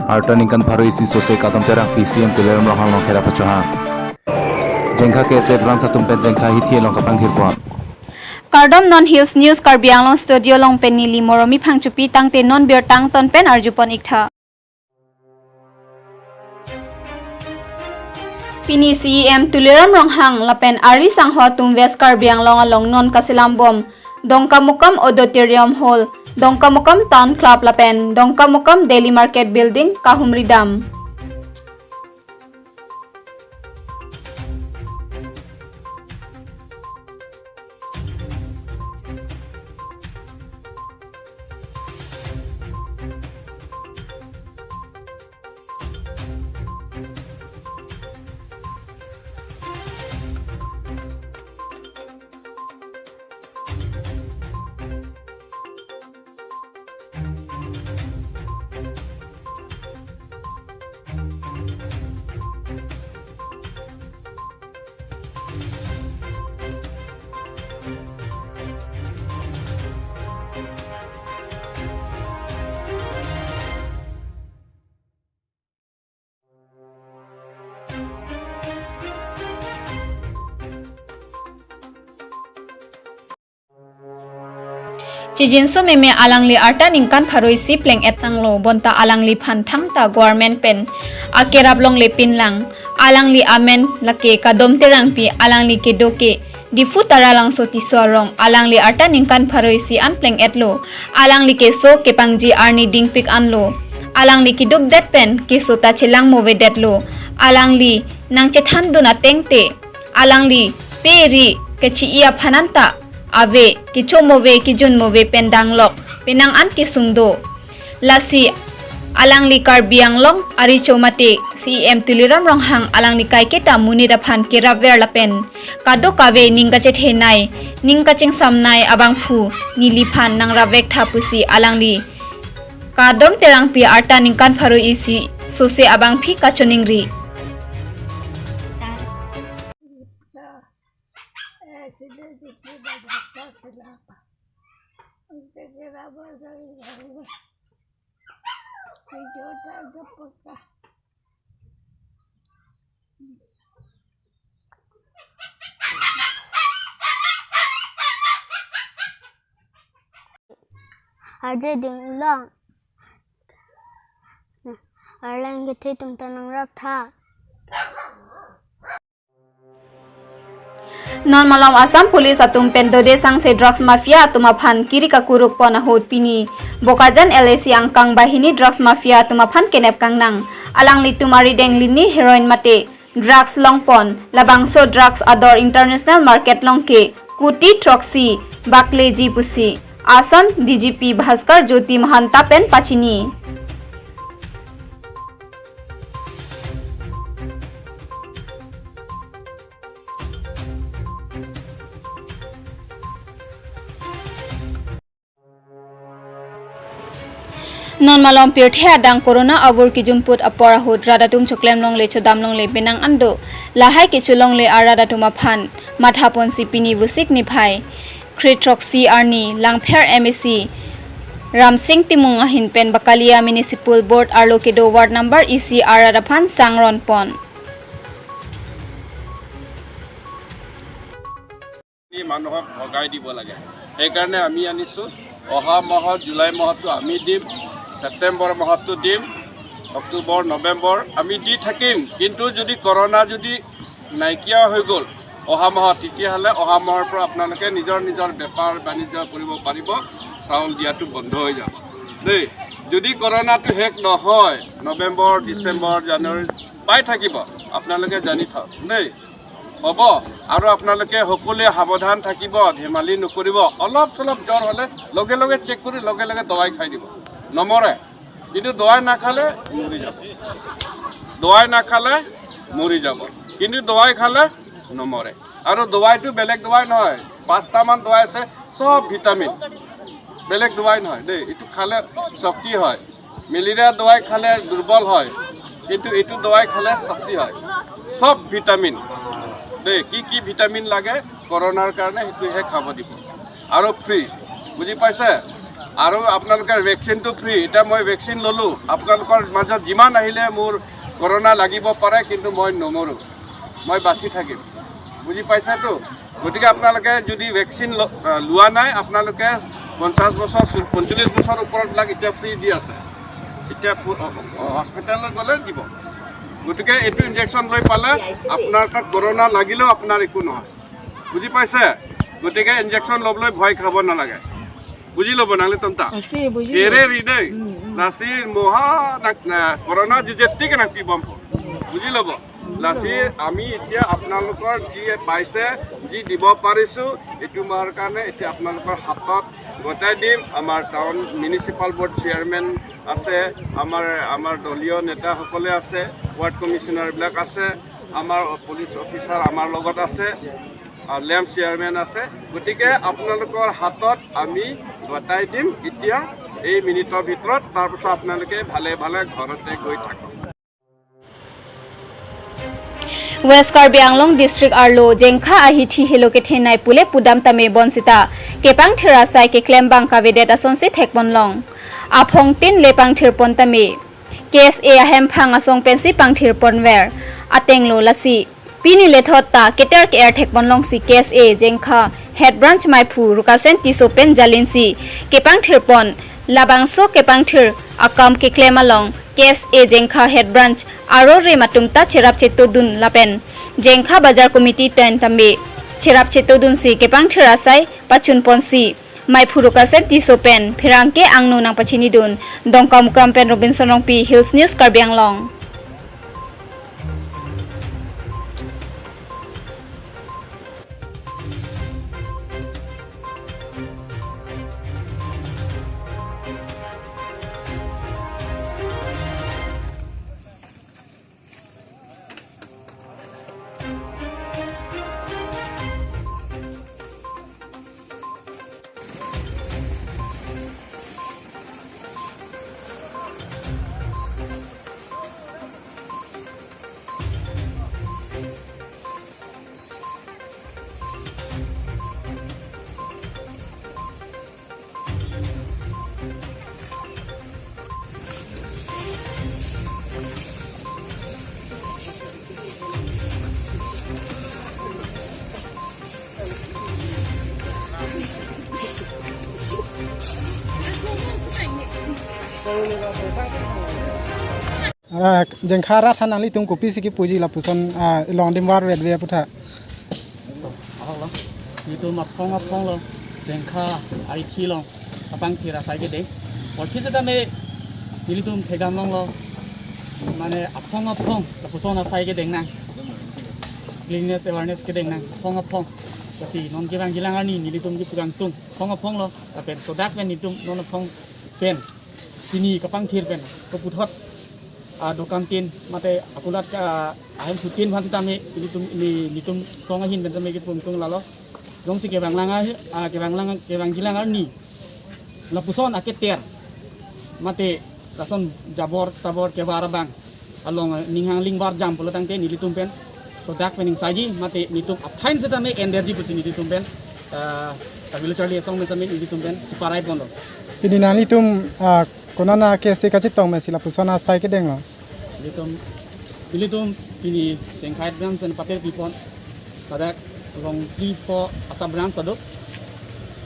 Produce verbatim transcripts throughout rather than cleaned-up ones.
Arta ningkan pharo isi sose Kadom Terangpi C E M Tuliram Ronghang along kerap achohang. Jengkha K S A advance atum pen Jengkha hithi along kapanghirpon. Kardom, non Hills News Karbi Anglong studio along pen neli Moromi Phangchopi, tangte non birta angton pen arjupon iktha. Pini C E M Tuliram Ronghang lapen ari sangho atum West Karbi Anglong along non kaselam bom Dongkamukam Auditorium Hall, Dongkamukam Town Club lapen Dongkamukam Daily Market Building kahumri dam. Chijinso meme alangli arta ningkan pharo isi pleng-et tanglo, bonta alangliphan thangta government pen akerap longle pinlang. Alangli amen lake Kadom Terangpi, alangli kedo ke Diphu Taralangso Tisso arong. Alangli arta ningkan pharo isi an pleng-etlo. Alangli keso kepangji arni dingpik anlo. Alangli keduk det pen keso ta chelang move detlo. Alangli nangchethan dun atengte alangli pe ri kechi-i aphan anta ave, kecho move, kejun move pen danglok penang an kesung do. Lasi alangli Karbi Anglong arecho mate C E M Tuliram Ronghang alangli kaiketa monit aphan kerapver lapen kadokave ning kachethenei, ning kachingsamnei abangphu neliphan nangrapvektha pusi alangli Kadom Terangpi arta ningkan pharo isi sose abangphi kachoningri. Arje ding long. Arleng kethe atum ta nangraptha. Non malom Assam Police atum pen dode sangse drugs mafia atum aphan kiri kakuruk pon ahut pini Bokajan L A C angkang banghini drugs mafia atum aphan kenep kangnang. Alanglitum arideng lini heroin mate drugs longpon, labangso drugs ador international market along ke kuti throksi bakleji pusi Assam D G P Bhaskar Jyoti Mahanta pen pachini. Non malom pirthe adang corona avur kijumput apor ahut rat atum choklem longle chodam longle penang an do. Lahai kecho longle arat atum aphan mathaponsi pini Vosik niphai kre throksi arni Langpher M A C Ramsing Timung ahin pen Bakalia Municipal Board arlo kedo ward number isi arat aphan sangron pon. এই মানুহক ভগাই দিব লাগে। সেইকাৰণে আমি আনিছোঁ। অহা মাহত, জুলাই মাহতো আমি দিম, ছেপ্টেম্বৰ মাহতো দিম, অক্টোবৰ, নৱেম্বৰ আমি দি থাকিম। কিন্তু যদি কৰোণা যদি নাইকিয়া হৈ গ'ল অহা মাহত, তেতিয়াহ'লে অহা মাহৰ পৰা আপোনালোকে নিজৰ নিজৰ বেপাৰ বাণিজ্য কৰিব পাৰিব, চাউল দিয়াটো বন্ধ হৈ যাব দেই। যদি কৰোণাটো শেষ নহয়, নৱেম্বৰ, ডিচেম্বৰ, জানুৱাৰী পাই থাকিব, আপোনালোকে জানি থওক দেই। হ'ব। আৰু আপোনালোকে সকলোৱে সাৱধান থাকিব, ধেমালি নকৰিব। অলপ চলপ জ্বৰ হ'লে লগে লগে চেক কৰি লগে লগে দৱাই খাই দিব, নমৰে। কিন্তু দৱাই নাখালে মৰি যাব, দৱাই নাখালে মৰি যাব, কিন্তু দৱাই খালে নমৰে। আৰু দৱাইটো বেলেগ দৱাই নহয়, পাঁচটামান দৱাই আছে, চব ভিটামিন, বেলেগ দৱাই নহয় দেই। এইটো খালে শক্তি হয়। মেলেৰিয়া দৱাই খালে দুৰ্বল হয়, কিন্তু এইটো দৱাই খালে শক্তি হয়। চব ভিটামিন দেই। কি কি ভিটামিন লাগে কৰোণাৰ কাৰণে, সেইটোহে খাব দিব। আৰু ফ্ৰী, বুজি পাইছে? আৰু আপোনালোকৰ ভেকচিনটো ফ্ৰী। এতিয়া মই ভেকচিন ললোঁ, আপোনালোকৰ মাজত যিমান আহিলে মোৰ কৰোণা লাগিব পাৰে, কিন্তু মই নমৰোঁ, মই বাচি থাকিম। বুজি পাইছেতো? গতিকে আপোনালোকে যদি ভেকচিন ল-, আহ, লোৱা নাই, আপোনালোকে পঞ্চাছ বছৰ, পঞ্চল্লিছ বছৰ ওপৰতবিলাক এতিয়া ফ্ৰী দি আছে। এতিয়া পু-, অ-, অ-, হস্পিটেলত গ'লে দিব। গতিকে এইটো ইনজেকশ্যন লৈ পালে আপোনাৰ তাত কৰোণা লাগিলেও আপোনাৰ একো নহয়। বুজি পাইছে? গতিকে ইনজেকশ্যন ল'বলৈ ভয় খাব নালাগে। বুজি ল'ব নালাগে তন্তা। Oke, বুজি এৰে ল'ব। ৰি দেই। উম, উম। লাচি মহা নাক-, না, কৰোণা যুঁজে ঠিক নাক পিবম। বুজি ল'ব। লাচি আমি এতিয়া আপোনালোকৰ যি পাইছে, যি দিব পাৰিছো, এইটো মাৰ কাৰণে এতিয়া আপোনালোকৰ হাতত গতাই দিম। আমাৰ টাউন মিউনিচিপাল বৰ্ড চেয়াৰমেন আছে, আমাৰ, আমাৰ দলীয় নেতাসকলে আছে, ৱাৰ্ড কমিশ্যনাৰবিলাক আছে, আমাৰ পুলিচ অফিচাৰ আমাৰ লগত আছে, আৰু লেম্প চেয়াৰমেন আছে। গতিকে আপোনালোকৰ হাতত আমি গতাই দিম এতিয়া এই মিনিটৰ ভিতৰত। তাৰপিছত আপোনালোকে ভালে ভালে ঘৰতে গৈ থাকক। West Karbi Anglong District arlo jengkha ahithi helo kethenei pule pudam tame bonsita kepangthir asai keklem bang kavedet asonsi thekponlong. Aphong tin le pangthirpon tame K S A ahemphang asong pensi pangthirponver atenglo. Lasi pini lethot ta keter ke-er thekponlongsi K S A jengkha head branch maiphu Rukasen Tisso pen jalinsi kepangthirpon. Labangso kepangthir akam keklem along K S A jengkha head branch aro rem atum ta cherap chetodun lapen jengkha bazar committee ten tame cherap chetodunsi kepangthir asai pachunponsi maiphu Rukasen Tisso pen pherangke angno nangpachinidun. Dongkamukam pen Robinson Rongpi, Hills News, Karbi Anglong. Ara jengkha rat aphan nanglitum kopisi kepuji lapuson, ah, along adim varve aphuthak. Ahok lo. Nelitum aphong aphong lo. Jengkha ahithi along kepangthir asai kedeng. Or phise tame nelitum thekdamlonglo. Mane aphong aphong lapuson asai kedeng nang. Cleanliness awareness kedeng nang. Aphong aphong. Lasi non kevangjilang arni nelitum kepu kangtung. Aphong aphong lo. Lapen sodak pen nelitum non aphong pen pini kepangthir pen keputhot, ah, dokan tin mate akulat ke, ah, ahemsu tin aphan sitame nelitum, ne, nelitum song ahin pen tame kepungtung lalo. Jongsi kevanglang ahi, ah, kevanglang, kevangjilang arni lapuson aketer mate lason jabor tabor kevar abang along, eh, ning hangling varjam pulo tangte nelitum pen sodak pen ingsaiji mate nelitum aphan sitame energy pusi nelitum pen, ah, tabilo charli asong pen sitame nelitum pen chiparai ponlo. Pini nanglitum, ah, konana K S A kachetong pensi lapuson asai kedenglo? Nelitum, nelitum pini jengkha branch pen pater pipon. Ladak along three four a-sub branch aduk.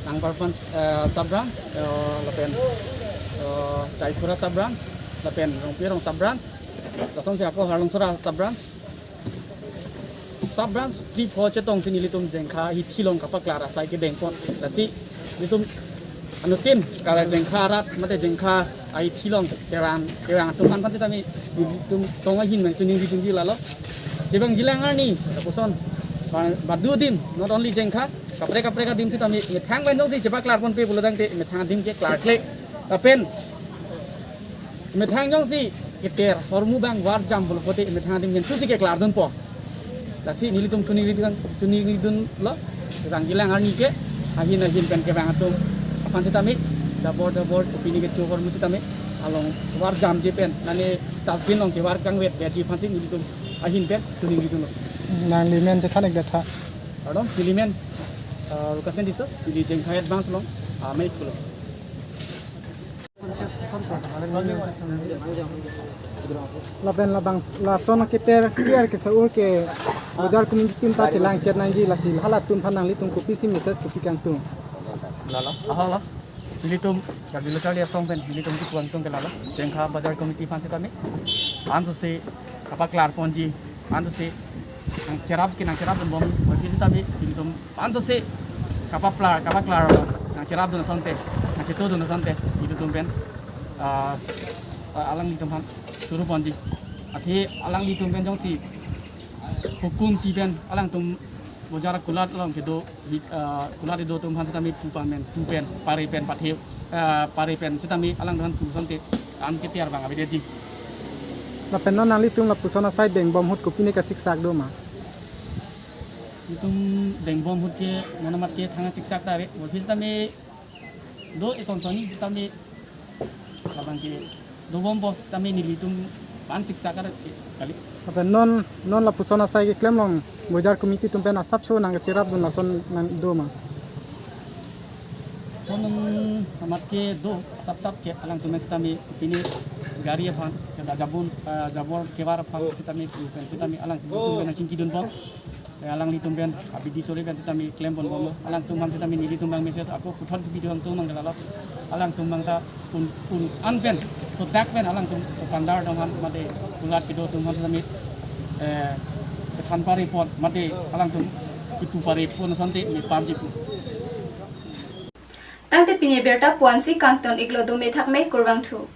Nangparpan, eh, sub branch, eh, lapen, eh, Chaikhura sub branch, lapen Rongpi Arong sub branch. Lasonsi ako Harlungsora sub branch. Sub branch three four chetongsi nelitum jengkha ahithi along kapaklar asai kedengpon. Lasi nelitum anuttin kala jengkha arat mate jengkha ahithi along kevang, kevang atum aphan sitame nelitum song ahin nangchiningri dunji lalo. Kevangjilang arni lapuson ba-, badu adim, not only jengkha, kaprek kaprek adim sitame methang pen jongsi chepaklarponpe pulo tangte methang adim ke klarkle. Lapen methang jongsi keter hormu abang varjam pulo pote methang adim pen tusi keklardunpo. Lasi nelitum chiningridun, chiningridunlo. Kevangjilang arni ke ahin ahin pen kevang atum aphan sitame jabor jabor kopine kecho hormu sitame along varjamji pen mane dustbin along kevar kangvedji aphansi nelitum ahin pen chiningridunlo. Nangli men chethan-ik detha. Pardon, neli men, ah, Rukasen Tisso, neli jengkha advance along, ah, maiphu lo. Lapen labang lason keter keter ke sa-ur ke bojar committee atum ta chelang chet nangji, lasi halatum aphan nanglitum kopisi message kopi kangtung? Lalo, ahok lo. Nelitum, ya, bilo charli asong pen nelitum kepu-an atum ke lalo, Jengkha Bojar Committee aphan sitame ansose kapaklar ponji, ansose nangcherap ke nangcherapdun bom, aphi sitame nelitum ansose kapaklar, kapaklar nangcherapdun asonte, nangchetongdun asonte, nelitum pen, ah, ah, alanglitum aphan suru ponji. Athe alanglitum pen jongsi hukum kepi pen alangtum bojar kulat along kedo, hi, ah, kulat kedo atum aphan sitame pu pen, pu pen, pare pen, pathe, ah, pare pen sitame alangtum aphan pu asonte an keter abang avedetji. Lapen non nanglitum lapuson asai dengbom ahut kopine kasiksak do ma? Itum dengbom ahut ke non amat ke thang siksak ta ave. Aphi sitame do eson soni sitame labang ke dobompo, tame nelitum aphan siksak kali. Lapen non, non lapuson asai keklem along bojar committee atum pen asapso nangcherapdun lason nang do ma? Non amat ke do, asapsap ke alangtum sitame pine gari aphan, ke da jabun, ah, jabor kevar aphan sitame pu pen sitame alangtum pen chingkidunpo. Eh, alanglitum pen, abidi sore pen sitame klem ponbomlo. Alangtum aphan sitame nelitum abang message ako puthot kepi dun atum abang ke lalo. Alangtum abang ta un, un an pen, so dak pen alangtum pandar atum aphan mate kulat kedo atum aphan sitame, eh, kethan pare pon mate alangtum kepu pare pon asonte me parji pu. Tangte pini abirta pu-ansi kangton iklo, dome thakme, kurvangthu.